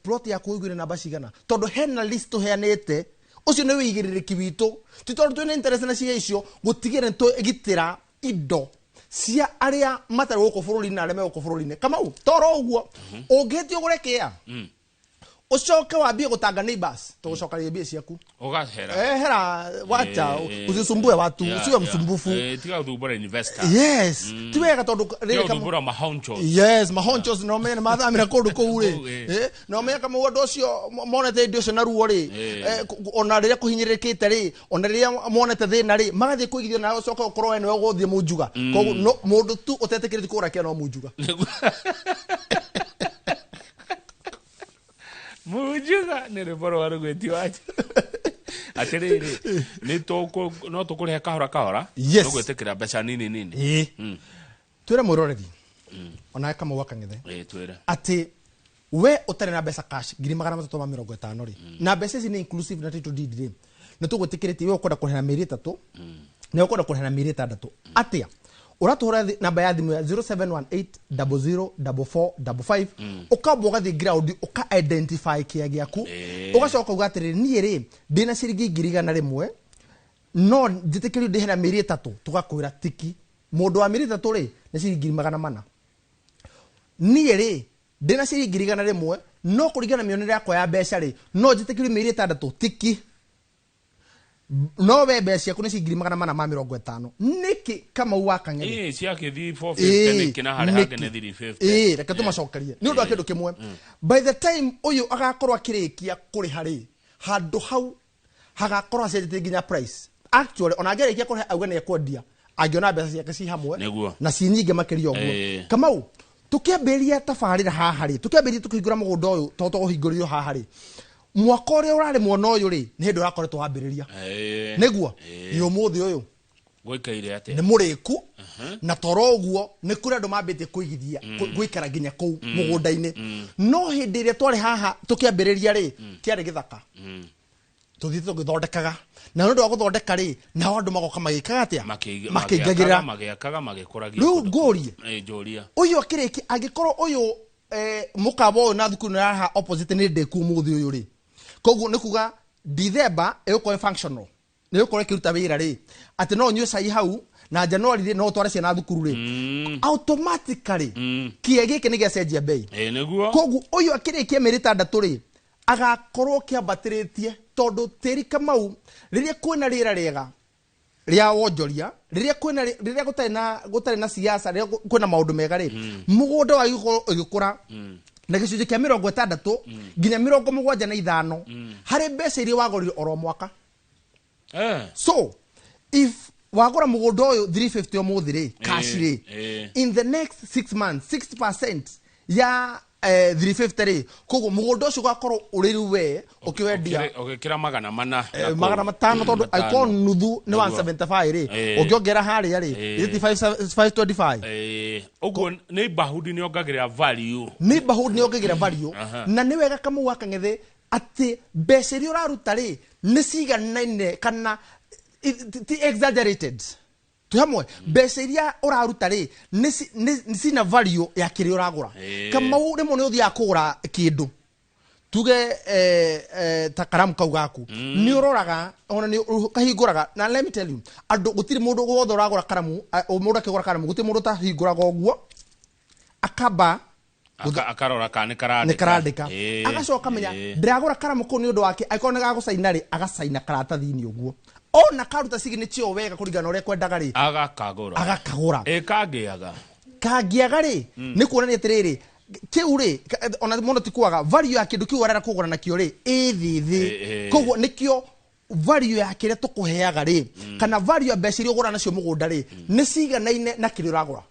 S2: plot yaku ũiguire namba cigana, tondũ hena list tũheanĩte. Ũcio nĩ wĩigĩrĩrĩki witũ, ti tondũ twĩna interest na cia icio, gũtigĩrĩra nĩ tũgitĩra indo cia arĩa matarĩ gũkũ bũrũri-inĩ na arĩa me gũkũ bũrũri-inĩ. Kamau, toro ũguo ũngĩhĩtia ũgũre kĩa, ũcoke wambie gũtanga neighbors, tũgũcokaria mbia ciaku.
S1: Ũgahera.
S2: Hera, wacha usisumbue watu, usiwe msumbufu.
S1: Tiga gũthumbũra investor.
S2: Yes, ti wega tondũ
S1: Tiga
S2: rĩrĩ
S1: gũthumbũra mahonchos.
S2: Yes, mahonchos no menye nĩ mathamĩra kũndũ kũu rĩ.
S1: Kũu,
S2: No menye kama andũ acio monete indo icio na ruo rĩ, ona rĩrĩa kũhinyĩrĩrĩkĩte rĩ, ona rĩrĩa monete thĩna rĩ, magathiĩ kũigithio na ũcoke ũkorwo we nĩwe ũgũthiĩ mũnjuga. Koguo no mũndũ tu ũtetĩkĩrĩtie kũgũra kĩa no mũnjuga.
S1: Munjuga nĩ rwĩmbo rwa rũgwĩti wacho. Atĩrĩrĩ, nĩ tũkũ no tũkũrĩhe kahora kahora.
S2: Yes.
S1: Tũgwĩtĩkĩra mbeca nini nini.
S2: Ĩĩ, twĩre mwĩroreri onawe Kamau wa Kang'ethe
S1: Ĩĩ, twĩre.
S2: atĩ we ũtarĩ na mbeca cash 350,000 rĩ, na mbeca ici nĩ inclusive na title deed rĩ, nĩ tũgwĩtĩkĩrĩtie we ũkwenda kũrĩha na mĩeri 3 na ũkwenda kũrĩha na mĩeri 6 atĩa, ũratũhũra namba ya thimũ ya 0718004455, ũkamba ũgathiĩ ground ũka identify kĩa gĩaku, ũgacoka uga atĩrĩrĩ, niĩ rĩ ndĩna ciringi 100,000, no njĩtĩkĩrio ndĩhe na mĩeri 3? Tũgakwĩra tiki. Mũndũ wa mĩeri 3 rĩ, nĩ ciringi 400,000. Niĩ rĩ ndĩna ciringi 100,000, no kũringana na mĩonere yakwa ya mbeca rĩ, no njĩtĩkĩrio mĩeri 6? Tiki. No we mbeca ciaku nĩ ciringi 450,000 nĩkĩ, Kamau wa Kang'ethe?
S1: Ĩĩ, ciakĩthiĩ 450 nĩkĩ na harĩa hangĩ nĩ 350?
S2: Ĩĩ, reke tũmacokerie nĩ ũndũ wa kĩndũ kĩmwe. By the time ũyũ agakorwo akĩrĩkia kũrĩha rĩ, handũ hau hagakorwo acenjetie nginya price. Actually, ona angĩrĩkia kũrĩha auge nĩ ekwendia, angĩona mbeca ciake ci hamwe na ci nyingĩ makĩria ũguo. Kamau, tũkĩambĩrĩria tabarĩra haha rĩ, tũkĩambĩrĩria tũkĩhingũra mũgũnda ũyũ, tondũ tũkũhingũrĩrio haha rĩ, mwaka ũrĩa ũrarĩ mwena ũyũ rĩ, nĩ hĩndĩ ũrakoretwo wambĩrĩria. Nĩguo nĩ ũmũthĩ ũyũ.
S1: Gũikaire atĩa?
S2: Nĩ mũrĩku na toro ũguo nĩ kũrĩ andũ mambĩtie kũigithia gũikara nginya kũu mũgũnda-inĩ. No hĩndĩ ĩrĩa twarĩ haha tũkĩambĩrĩria rĩ, kĩarĩ gĩthaka, tũthiĩte tũgĩthondekaga, na nĩ ũndũ wa gũthondeka rĩ, nao andũ magoka magĩkaga atĩa? Makĩingagĩrĩra.
S1: Magĩakaga, magĩkũragia.
S2: Rĩu ngũrie,
S1: Ĩ, njũria.
S2: Ũyũ akĩrĩkia, angĩkorwo ũyũ mũkawa ũyũ na thukuru ĩno ya haha opposite nĩ ndĩku ũmũthĩ ũyũ rĩ, koguo nĩ kuga December ĩgũkorwo ĩ functional, nĩ ĩgũkorwo ĩkĩruta wĩra rĩ, atĩ no ũnyue cai hau, na January rĩ, no ũtware ciana thukuru rĩ, automatically kĩe gĩkĩ nĩ gĩacenjia bei.
S1: Ĩ, nĩguo.
S2: Koguo ũyũ akĩrĩkia mĩeri 6 rĩ, agakorwo kĩambatĩrĩtie, tondũ tĩri Kamau rĩrĩa kwĩna rĩera rĩega rĩa wonjoria, rĩrĩa kwĩna rĩrĩa gũtarĩ na siasa, rĩrĩa kwĩna maũndũ mega rĩ, mũgũnda wa gũkorwo ũgĩkũra na gĩcunjĩ kĩa 60 nginya 75 harĩ mbeca iria wagũrire oro mwaka. So if wagũra mũgũnda ũyũ 350 ũmũthĩ rĩ, cash rĩ, in the next 6 months 60% ya 350 rĩ, koguo mũgũnda ũcio ũgakorwo ũrĩ rĩu we ũkĩwendia
S1: Ũgĩkĩra 400 na kũu.
S2: 500, tondũ
S1: Matano.
S2: angĩkorwo nuthu nĩ
S1: Nĩguo.
S2: 175 rĩ, ũngĩongerera harĩa rĩ, 525.
S1: Ũguo neighborhood nĩ yongagĩrĩra value.
S2: Neighborhood nĩ yongagĩrĩra value. Na nĩ wega, Kamau wa Kang'ethe, atĩ mbeca iria ũraruta rĩ, nĩ ciganaine kana ti exaggerated. Twĩ hamwe? Mbeca iria ũraruta rĩ, nĩ cina value ya kĩrĩa ũragũra. Kamau, rĩmwe nĩ ũthiaga kũgũra kĩndũ, tuge ta karamu kau gaku, nĩ ũroraga ona nĩ kahingũraga. Na let me tell you, andũ gũtirĩ mũndũ wothe ũragũra karamu, mũndũ akĩgũra karamu, gũtirĩ mũndũ ũtahingũraga ũguo akamba
S1: Akarora kana nĩ karandĩka.
S2: Nĩ karandĩka. Agacoka menya ndĩragũra karamu kũu nĩ ũndũ wake. Angĩkorwo nĩ gagũcaina rĩ, agacaina karatathi-inĩ ũguo, ona karuta signature ĩyo wega kũringana na ũrĩa kwendaga rĩ,
S1: agakagũra.
S2: Agakagũra.
S1: Ĩ, kangĩaga?
S2: Kangĩaga rĩ, nĩ kuonania atĩrĩrĩ, kĩu rĩ, ona mũno ti kwaga value ya kĩndũ kĩu arenda kũgũra nakĩo rĩ, ĩ thĩ thĩ. Koguo nĩkĩo value ya kĩrĩa tũkũheaga rĩ, kana value ya mbeca iria ũgũra nacio mũgũnda rĩ, nĩ ciganaine na kĩrĩa ũragũra.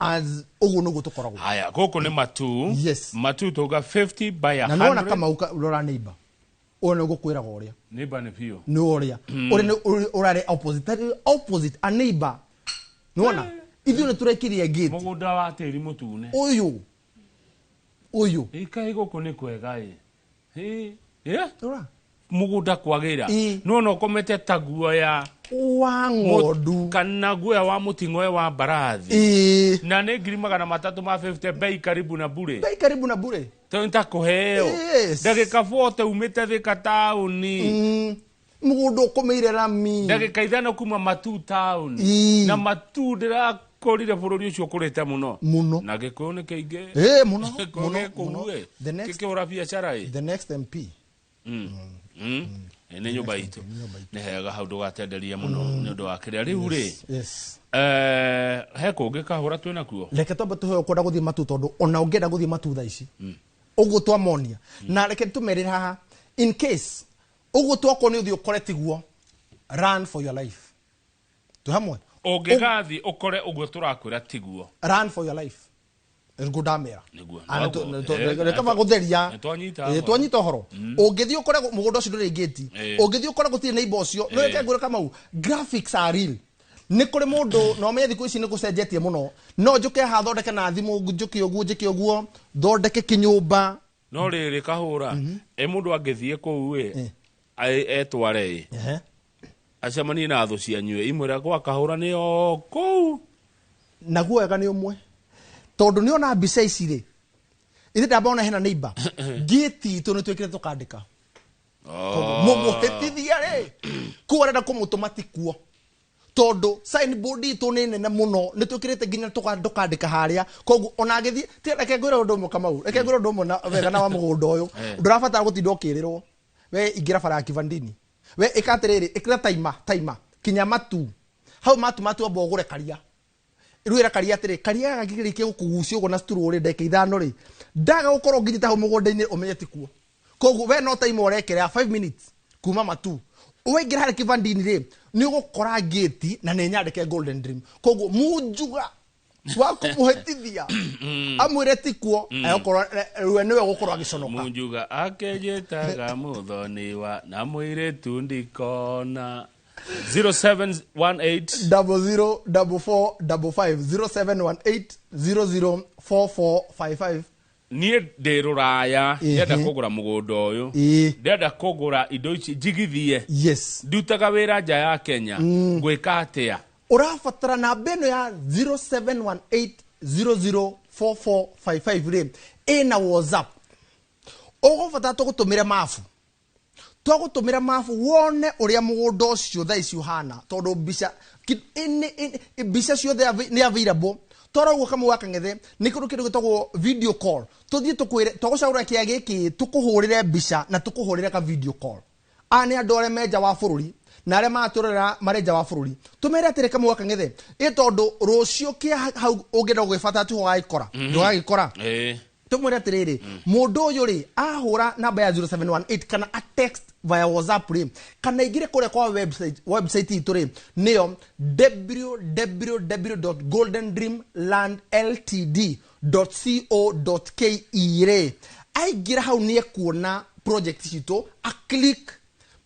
S2: As ũguo nĩguo tũkoragwo.
S1: Haya, gũkũ nĩ Matu.
S2: Yes.
S1: Matu tauga 50 by
S2: Na nĩwona,
S1: 100.
S2: Kamau, rora neighbor ũyũ, nĩ ũgũkwĩraga ũrĩa
S1: Neighbor nĩ biũ.
S2: Nĩ ũrĩa ũrĩa nĩ ũrarĩ opposite. Tarĩ opposite a neighbor, nĩwona ithuĩ nĩ tũrekirie gate.
S1: Mũgũnda wa tĩri mũtune.
S2: Ũyũ.
S1: Ĩkaĩ gũkũ nĩ kwega ĩ. Ĩ, ĩ?
S2: Rora.
S1: Mũgũnda kwagĩra. Nĩwona ũkomete ta guoya
S2: wa ng'ondu
S1: kana guoya wa mũting'oe wa mbarathi. Na nĩ 350,000, bei karibu na bure.
S2: Bei karibu na bure.
S1: Tondũ ta kũheo ndagĩka 40 umĩte Thĩka taũni.
S2: Mũgũnda ũkomeire rami.
S1: Ndagĩka 5 kuma Matu taũni. Na Matu ndĩrakorire bũrũri ũcio ũkũrĩte mũno.
S2: Mũno.
S1: Na Gĩkũyũ nĩ kĩingĩ.
S2: Ĩ, mũno.
S1: Gĩkũyũ
S2: Mũno,
S1: gĩkũu
S2: mũno.
S1: ĩ.
S2: The next
S1: Gĩkĩhũra biacara ĩ.
S2: The next MP.
S1: Ĩ, nĩ nyũmba itũ, nĩ hega hau, ndũgatenderie mũno nĩ ũndũ wa kĩrĩa rĩu rĩ. He kũngĩ kahũra twĩna kuo?
S2: Reke twambe tũheo kwenda gũthiĩ Matu, tondũ ona ũngĩenda gũthiĩ Matu thaa ici ũguo twamonia, na reke tũmerĩre haha, in case ũguo twakorwo nĩ ũthiĩ ũkore tiguo, run for your life. Twĩ hamwe?
S1: Ũngĩgathiĩ ũkore ũguo tũrakwĩra tiguo,
S2: Run for your life, nĩguo ndamera.
S1: Nĩguo.
S2: Ah,
S1: Noguo.
S2: reke gũtheria.
S1: Nĩtwanyita
S2: Eh,
S1: ũhoro.
S2: Twanyita ũhoro. Ũngĩthiĩ ũkore mũgũnda ũcio ndũrĩ ngĩti, ũngĩthiĩ ũkore gũtirĩ neighbor ũcio, nĩ reke ngwĩre, Kamau, graphics are real. Nĩ kũrĩ mũndũ na ũmenye thikũ ici nĩ gũcenjetie mũno, no njũke haha thondeke na thimũ, njũke ũguo, njĩke ũguo, thondeke kĩnyũmba.
S1: No rĩrĩ, kahũra ĩ, mũndũ angĩthiĩ kũu ĩ, etware ĩ, acemanie na thũ cianyu ĩ, imwĩre gwa kahũra nĩ o kũu.
S2: Naguo wega nĩ ũmwe, tondũ nĩ ona mbica ici rĩ, ithe ndamba ona hena neighbor, ngĩti itũ nĩ twĩkĩre tũkandĩka mũmũhĩtithia rĩ, kũu arenda kũmũtũma ti kuo, tondũ signboard itũ nĩ nene mũno, nĩ twĩkĩrĩte nginya tũkandĩka harĩa. Koguo ona agĩthiĩ ti, reke ngwĩre ũndũ ũmwe, Kamau, reke ngwĩre ũndũ ũmwe na wega na wa mũgũnda ũyũ, ndũrabatara gũtinda ũkĩrĩrwo. We ingĩra bara ya Kivandini, we ĩka atĩrĩrĩ, ĩkĩra taima taima kinya Matu hau, Matu amba ũgũre karia. Rĩu ĩra karia atĩrĩ, karia gaka kĩrĩkia gũkũgucia ũguo na sturu rĩ, ndagĩka 5 rĩ, ndaga gũkorwo nginyĩte hau mũgũnda-inĩ, ũmenye ti kuo. Koguo we no taima ũrekera 5 minutes kuma Matu, waingĩra harĩ Kivandini rĩ, nĩ ũgũkora ngĩti na nĩ nyandĩke Golden Dream. Koguo munjuga wa kũmũhĩtithia amwĩre ti kuo, agũkorwo we nĩwe ũgũkorwo agĩconoka.
S1: Munjuga akenjĩtaga mũthoniwa na mũirĩtu ndikona. 0718
S2: 00 44 55 0718 00 4455.
S1: Niĩ ndĩ rũraya, ndĩrenda kũgũra mũgũnda ũyũ, ndĩrenda kũgũra indo ici njigithie, ndutaga wĩra nja ya Kenya, ngwĩka atĩa?
S2: Ũrabatara namba ĩno ya 0718 004455 rĩ, ĩna WhatsApp. Ũgũbatara tũgũtũmĩre mabu, twagũtũmĩra mabu wone ũrĩa mũgũnda ũcio thaa ici ũhana, tondũ mbica mbica ciothe nĩ available. Twara ũguo Kamau wa Kang'ethe, nĩ kũndũ kĩndũ gĩtagwo video call. Tũthiĩ tũkwĩre, twagũcagũra kĩa gĩkĩ, tũkũhũrĩre mbica na tũkũhũrĩre ka video call. Aya nĩ andũ arĩa me nja wa bũrũri na arĩa maratũrorera marĩ nja wa bũrũri, tũmere atĩrĩ, Kamau wa Kang'ethe, ĩ tondũ rũciũ kĩa hau ũngĩenda gũgĩbata tiho ũgagĩkora, ndũgagĩkora. Tũmwĩre atĩrĩrĩ, mũndũ ũyũ rĩ, ahũra namba ya 0718 kana a text via WhatsApp rĩ, kana ingĩre kũrĩa kwa website itũ rĩ, nĩyo www.goldendreamlandltd.co.ke rĩ, aingĩra hau nĩ ekuona project citũ, a click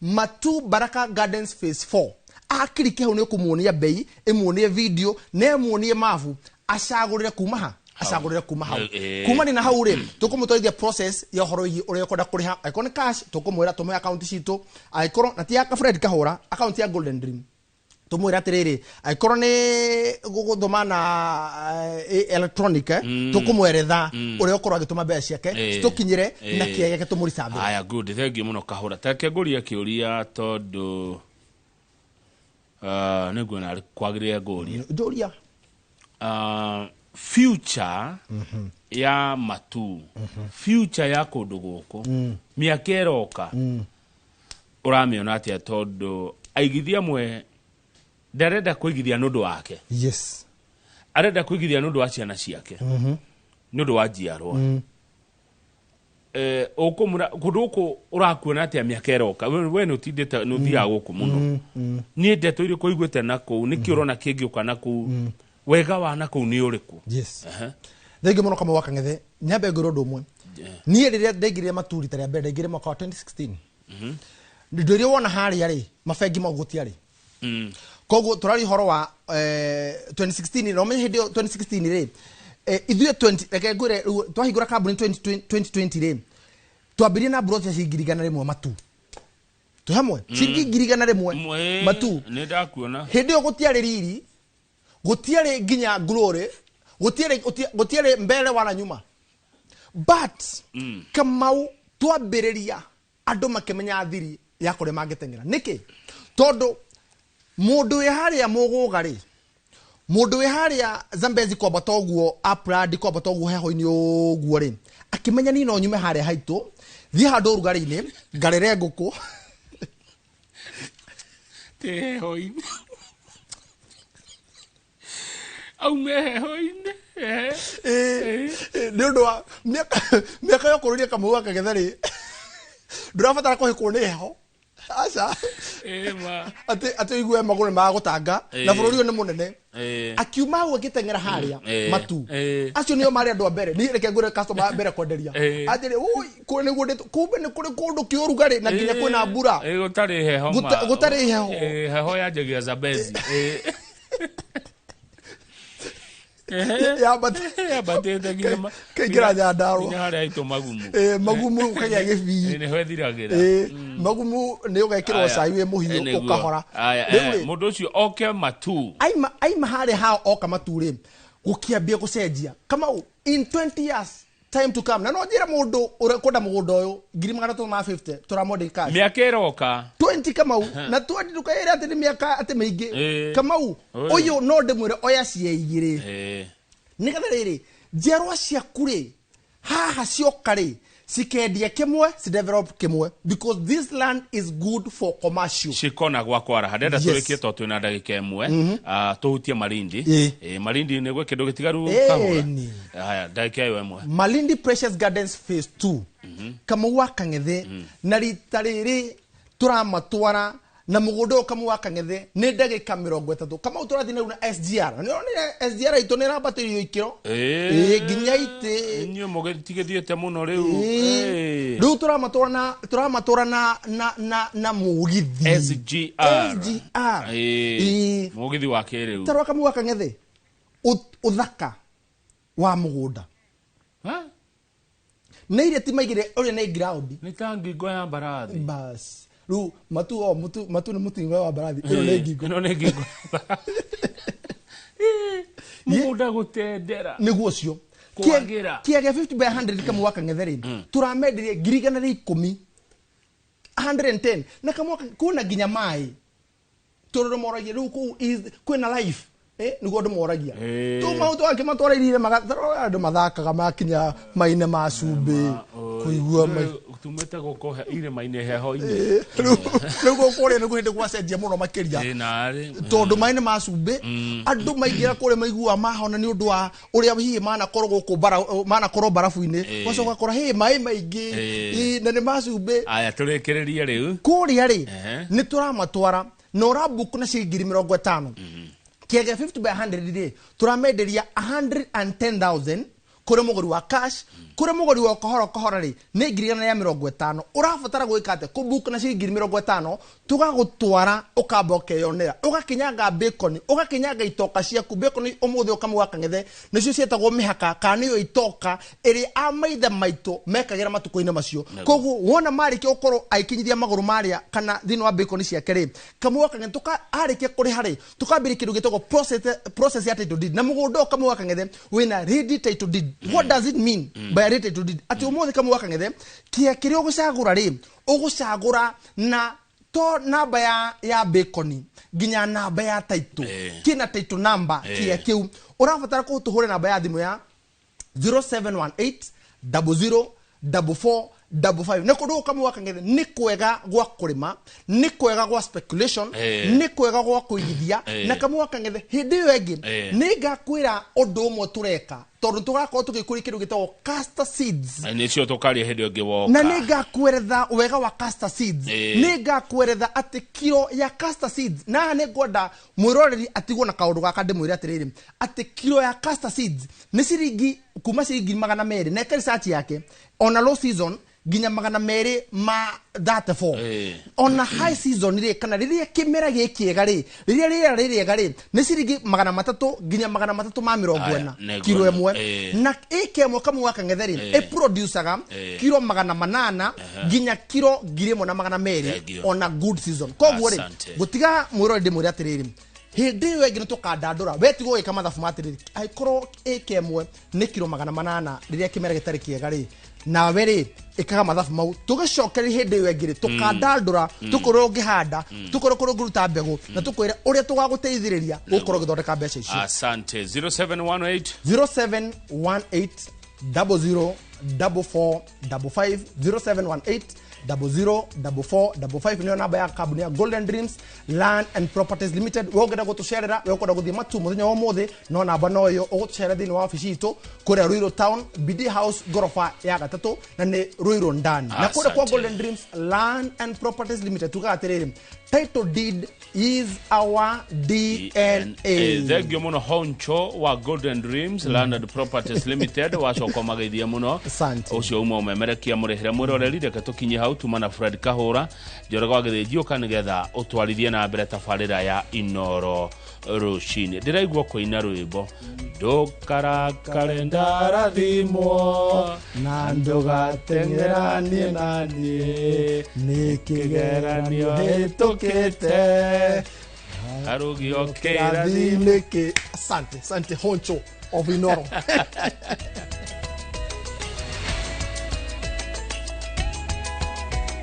S2: Matu Baraka Gardens Phase 4, akiriki hau nĩ ũkũmuonia bei, ĩmuonie video na ĩmuonie mabu, acagũrĩre kuma ha, acagũrĩre kuma hau. Kumani na hau rĩ, tũkũmũtwarithia process ya ũhoro wĩgiĩ ũrĩa ũkwenda kũrĩha. Angĩkorwo nĩ cash, tũkũmwĩra tũmwe account citũ, angĩkorwo na ti ya Fred Kahũra, account ya Golden Dream, tũmwĩre atĩrĩrĩ, angĩkorwo nĩ gũthoma na electronic, tũkũmweretha ũrĩa ũkorwo agĩtũma mbeca ciake citũkinyĩre na kĩaya gĩake tũmũricabĩre.
S1: Aya, good, thank you mũno Kahũra. Tareke ngũrie kĩũria, tondũ nĩ nguona kwagĩrĩire ngũrie.
S2: Njũria.
S1: Future ya Matu, future ya kũndũ gũkũ mĩaka ĩroka, ũramĩona atĩa? Tondũ aigithia amwe ndarenda kũigithia nĩ ũndũ wake, arenda kũigithia nĩ ũndũ wa ciana ciake, nĩ ũndũ wa njiarwa. Ũkũmũra kũndũ gũkũ ũrakuona atĩa mĩaka ĩroka? We nĩ ũtindĩte, nĩ ũthiaga gũkũ mũno. Niĩ ndeto irĩkũ ũiguĩte na kũu? Nĩkĩ ũrona kĩngĩũka na kũu? Wega wa na kũu nĩ ũrĩkũ?
S2: Yes, thengiũ mũno Kamau wa Kang'ethe. Nyambe ngwĩre ũndũ ũmwe. Niĩ rĩrĩa ndaingĩrire Matu rita rĩa mbere, ndaingĩrire mwaka wa 2016. Indo iria wona harĩa rĩ, mabengi mau gũtiarĩ. Koguo tũraria ũhoro wa 2016, na ũmenye hĩndĩ ĩyo 2016 rĩ, ithuĩ 20, reke ngwĩre rĩu, twahingũra kambuni 2020 rĩ, twambirie na mburoti ya ciringi 100 Matu, twĩ hamwe, ciringi 100,000. Matu.
S1: Nĩ ndakuona.
S2: Hĩndĩ ĩyo gũtiarĩ riri, gũtiarĩ nginya glory, gũtiarĩ mbere wala nyuma, but Kamau, twambĩrĩria andũ makĩmenya thiri ya kũrĩa mangĩteng'era. Nĩkĩ? Tondũ mũndũ wĩ harĩa mũgũga rĩ, mũndũ wĩ harĩa Zambezi kwambata ũguo, upland kwambata ũguo heho-inĩ ũguo rĩ, akĩmenya niĩ no nyume harĩa haitũ thiĩ handũ ũrugarĩ-inĩ ngarere ngũkũ.
S1: Ti heho-inĩ, aume heho-inĩ.
S2: Nĩ ũndũ wa mĩaka ya ũkũrũria, Kamau wa Kang'ethe rĩ, ndũrabatara kũhĩkwo nĩ heho, aca.
S1: Ma.
S2: Atĩ ũigue magũrũ nĩ magũtanga na bũrũri ũyũ nĩ mũnene. Akiuma hau agĩteng'era harĩa Matu. Acio nĩo marĩ andũ a mbere. Niĩ reke ngwĩre, customer a mbere kwenderia atĩrĩ, "Ui, kũrĩ nĩguo kumbe nĩ kũrĩ kũndũ kĩũrugarĩ na nginya kwĩna mbura."
S1: Gũtarĩ heho.
S2: Gũtarĩ heho.
S1: Heho yanjagia Zambezi. Yambatĩte nginya
S2: Kaingĩra Nyandarua.
S1: Nginya harĩa haitũ Magumu.
S2: Magumu ũkagĩa gĩbii.
S1: Nĩho ĩthiragĩra.
S2: Magumu nĩ ũgekĩrwo
S1: Aya.
S2: cai wĩ mũhiũ.
S1: Nĩguo.
S2: Ũkahora.
S1: Aya,
S2: Rĩu rĩ,
S1: mũndũ ũcio oke Matu.
S2: Aima harĩa hao oka Matu rĩ, gũkĩambia gũcenjia, Kamau. In 20 years time to come, na no njĩre mũndũ ũrĩa kwenda mũgũnda ũyũ, 350,000 tũramwenderia cash.
S1: Mĩaka ĩroka.
S2: 20, Kamau, na 20 ndũkaĩre atĩ nĩ mĩaka atĩ mĩingĩ. Kamau,
S1: Oi.
S2: ũyũ no ndĩmwĩre oya cia igĩrĩ, nĩgetha rĩrĩ njiarwa ciaku rĩ, haha cioka rĩ, cikendia kĩmwe, cidevelop kĩmwe, because this land is good for commercial.
S1: Cikona gwa kwaraha. Ndenda tũrĩkie tondũ twĩna ndagĩka 1, tũhutie Malindi. Malindi nĩ gwĩ kĩndũ gĩtigaru, Kahũra?
S2: Ĩni.
S1: Haya, ndagĩka ĩyo 1.
S2: Malindi Precious Gardens Phase 2, Kamau wa Kang'ethe, na rita rĩrĩ tũramatwara Na mũgũnda ũyũ Kamau wa Kang'ethe nĩ ndagĩka 30. Kamau tũrathiĩ na rĩu na SGR. Na nĩũronire SGR itũ nĩ ĩrambatĩrio ikĩro. Ĩĩ, nginya itĩ.
S1: Inyuĩ mũgĩtigĩthiĩte mũno rĩu.
S2: Ĩĩ. Rĩu tũramatwara na tũramatwara na na na na mũgithi.
S1: SGR.
S2: SGR. Ĩĩ.
S1: Mũgithi wa kĩrĩu.
S2: Tarora Kamau wa Kang'ethe ũthaka wa mũgũnda.
S1: Ha?
S2: Nĩ iria ti maigire ũrĩa nĩ ground.
S1: Nĩ ta ngingo ya mbarathi.
S2: Bas. Rĩu matu o mutu matu nĩ mũtingo wa mbarathi. Ĩno nĩ ngingo.
S1: Ĩno nĩ ngingo. Mũgũnda gũtendera.
S2: Nĩguo ũcio.
S1: Kwagĩra.
S2: Kĩaga 50 by 100 Kamau wa Kang'ethe rĩ, tũramenderie 110,000. 110. Na Kamau wa kwĩna nginya maĩ. Tondũ moragia rĩu kũu kwĩna life. Nĩguo andũ moragia. Tũ maũndũ angĩ matwarĩrĩire andũ mathakaga makinya maine ma cumbĩ. Kũigua
S1: Tumĩte gũkũ irĩma-inĩ heho-inĩ.
S2: Rĩu gũkũ ũrĩa nĩguo hĩndĩ gwacenjia mũno makĩria. Tondũ maĩ nĩ ma cumbĩ, andũ maingĩra kũrĩa maiguaga mahona nĩ ũndũ wa ũrĩa hihi manakorwo gũkũ manakorwo barabu-inĩ. Ũgacoka ũgakora hĩ maĩ maingĩ, na nĩ ma cumbĩ.
S1: Aya tũrĩkĩrĩrie rĩu.
S2: Kũrĩa rĩ, nĩ tũramatwara na ũrabook na ciringi 50,000. Kĩaga 50 by 100 rĩ, tũramenderia 110,000 kũrĩ mũgũri wa cash, kũrĩ mũgũri wa kohoro kohora rĩ, nĩ 150,000. Ũrabatara gwĩka atĩa? Kũbook na ciringi 50,000, tũgagũtwara ũkamba ũkeyonera, ũgakinyanga bacon, ũgakinyanga itoka ciaku. Bacon ũmũthĩ Kamau wa Kang'ethe nĩcio ciĩtagwo mĩhaka kana nĩyo itoka ĩrĩa a maithe maitũ mekagĩra matukũ-inĩ macio. Koguo wona marĩkia gũkorwo agĩkinyithia magũrũ marĩa kana thĩinĩ wa bacon ciake rĩ, Kamau wa Kang'ethe arĩkia kũrĩha rĩ, tũkambĩrĩria kĩndũ gĩtagwo process ya title deed. Na mũgũnda ũyũ Kamau wa Kang'ethe wĩna ready title deed. What does it mean by a ready title deed? Atĩ ũmũthĩ Kamau wa Kang'ethe kĩa kĩrĩa ũgũcagũra rĩ, ũgũcagũra na to namba ya bacon nginya namba ya title. Kĩna title number kĩa kĩu. Ũrabatara kũtũhũre namba ya thimũ ya 0718 00 44 55. Nĩ kũndũ Kamau wa Kang'ethe nĩ kwega gwa kũrĩma, nĩ kwega gwa speculation, nĩ kwega gwa kũigithia. Na Kamau wa Kang'ethe hĩndĩ ĩyo ĩngĩ nĩ ngakwĩra ũndũ ũmwe tũreka, tondũ tũgakorwo tũgĩkũria kĩndũ gĩtagwo castor seeds.
S1: Nĩcio tũkaria hĩndĩ ĩngĩ woka.
S2: Na nĩ ngakweretha wega wa castor seeds. Nĩ ngakweretha atĩ kiro ya castor seeds, na haha nĩ ngwenda mwĩroreri atigwo na kaũndũ gaka ndĩmwĩre atĩrĩrĩ, atĩ kiro ya castor seeds nĩ ciringi kuma ciringi 200 na eke research yake ona low season nginya 234. Ona high season rĩ, kana rĩrĩa kĩmera gĩ kĩega rĩ, rĩrĩa rĩera rĩ rĩega rĩ, nĩ ciringi 300 nginya 340 kiro ĩmwe. Na ĩka ĩmwe Kamau wa Kang'ethe rĩ, ĩproducaga kiro 800 nginya kiro 1200 ona good season. Koguo rĩ, gũtiga mwĩroreri ndĩmwĩre atĩrĩrĩ, hĩndĩ ĩyo ĩngĩ nĩ tũkandandũra we tiga ũgĩka mathabu ma atĩrĩrĩ, angĩkorwo ĩka ĩmwe nĩ kiro 800 rĩrĩa kĩmera gĩtarĩ kĩega rĩ, nawe rĩ ĩkaga mathabu mau, tũgĩcokerie hĩndĩ ĩyo ĩngĩ rĩ, tũkandandũra, tũkwĩre ũngĩhanda, tũkwĩre kũrĩa ũngĩruta mbegũ, na tũkwĩre ũrĩa tũgagũteithĩrĩria gũkorwo ũgĩthondeka mbeca icio.
S1: Asante. 0718
S2: 0718 00 44 55, 0718 00 44 55 nĩyo namba ya kambuni ya Golden Dreams Land and Properties Limited. We ũngĩenda gũtũcerera, we ũkwenda gũthiĩ matu mũthenya wa ũmũthĩ, no namba no ĩyo ũgũtũcerera thĩinĩ wa obici itũ kũrĩa Ruiru Town, BD House, ngoroba ya gatatũ, na nĩ Ruiru ndani. Na kũrĩa kwa Golden Dreams Land and Properties Limited tugaga atĩrĩrĩ, title deed is our DNA.
S1: Thank you mũno Honcho wa Golden Dreams Land and Properties Limited, wacoka mageithia mũno. Ũcio uma ũmemerekia mũrĩhĩre mwĩroreri. Reke tũkinye hau tuma na Fred Kahũra Njoroge wa Gĩthĩnji, nĩgetha ũtwarithie na mbere tabarĩra ya Inoro rũcinĩ. Ndĩraigua kũina rwĩmbo ndũkarakare ndarathimwo
S2: na ndũgateng'eranie na niĩ nĩ kĩgeranio hĩtũkĩte
S1: karũgio
S2: kĩrathi. Asante, asante Honcho of Inoro.